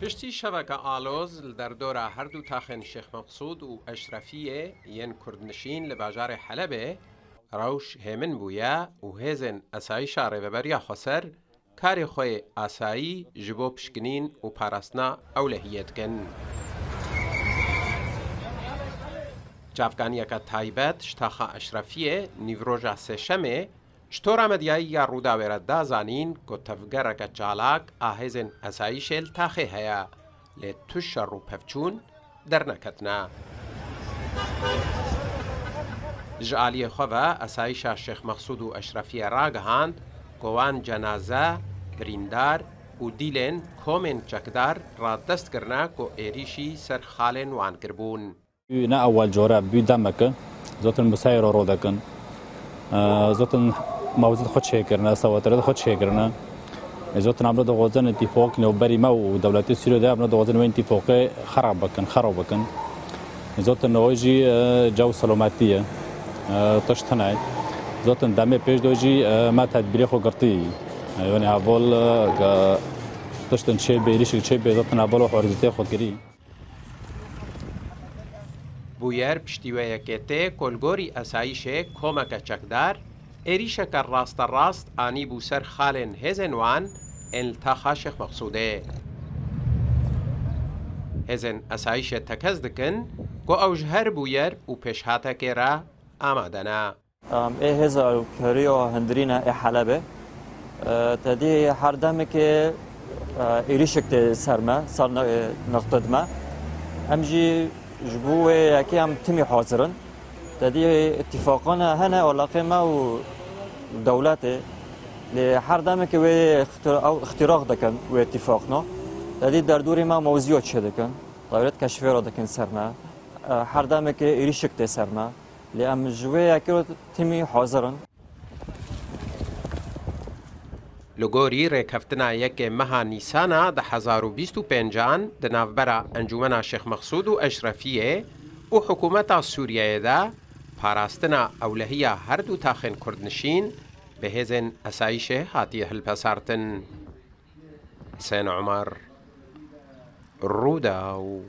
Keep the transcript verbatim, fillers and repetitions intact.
Piştî şeveke aloz li derdora her du taxên Şêx Meqsûd û Eşrefiyê yên kurdnişîn li bajarê Helebê, rewş hêmin bûye û hêzên esayîşa Rêveberiya Xweser karê xwe yê asayî ji bo pişkinîn û parastina ewlehiyê dikin. Çavkaniyeke taybet ji taxa Eşrefiyê nîvroja Sêşemê ji tora medyayî ya Rûdawê re da zanîn ku tevgereke çalak a hêzên esayîşê li taxê heye, lê tu şer û pevçûn derneketine. Ji aliyê xwe ve esayîşa Şêx Meqsûd û Eşrefiyê ragihand ku wan cenaze, birîndar û dîlên komên çekdar radest kirine ku êrîşî ser xalên wan kiribûn. Bû ne ewel core, bû demeke. Zotin musayê ro ro dekin. Ee, zotin mewzid xwe çêkirine, sewatire xwe çêkirine. Ê zotin amro dixwazin îtîfaq nêwberî me û dewletê Sûriyê de amro dixwazin wê îtîfaqê xerab bikin, xero bikin. Ê zotin newê jî, e, cew selametî ye. E, tişt hene. Zotin demê pêş de jî, e, me tedbîrê xwe girtî. E, yanî heval, e, ke tiştin çêbê, êrîşik çêbê, zotin heval û horîzîtê xwe kirî. Bûyer piştî wê yekê tê ku li gorî esayîşê komeke çekdar êrîşeke rasterast anîbû ser xalên hêzên wan ên li taxa Şêx Meqsûdê. Hêzên esayîşê tekez dikin ku ew ji her bûyer û pêşhatekê re amade ne. Em ê hêza ewlkariya hundirî ne ê Helebê. E, te dî her demekê, e, êrîşek tê ser me, ser ne-, e, niqtid me. Em jî ji bo wê yekê em timî hazir in. Te dî îtîfaqana hene alaqê me û dewletê. Lê her demekê wê îxtir-, ew îxtîraq dikin wê îtîfaqna. Te dî derdorê me mewziya çê dikin. Dewlet keşfê re dikin ser me. E, her demekê êrîşek tê ser me. Lê em ji wê yekê re timî hazir in. Li gorî rêkeftina yekê meha Nîsana du hezar û bîst û pêncan di navbera Encûmena Şêx Meqsûd û Eşrefiyê û hikûmeta Sûriyeyê de parastina ewlehiya her du taxên kurdnişîn bi hêzên esayîşê hatiye hilpesartin. Husên Omer, Rûdaw.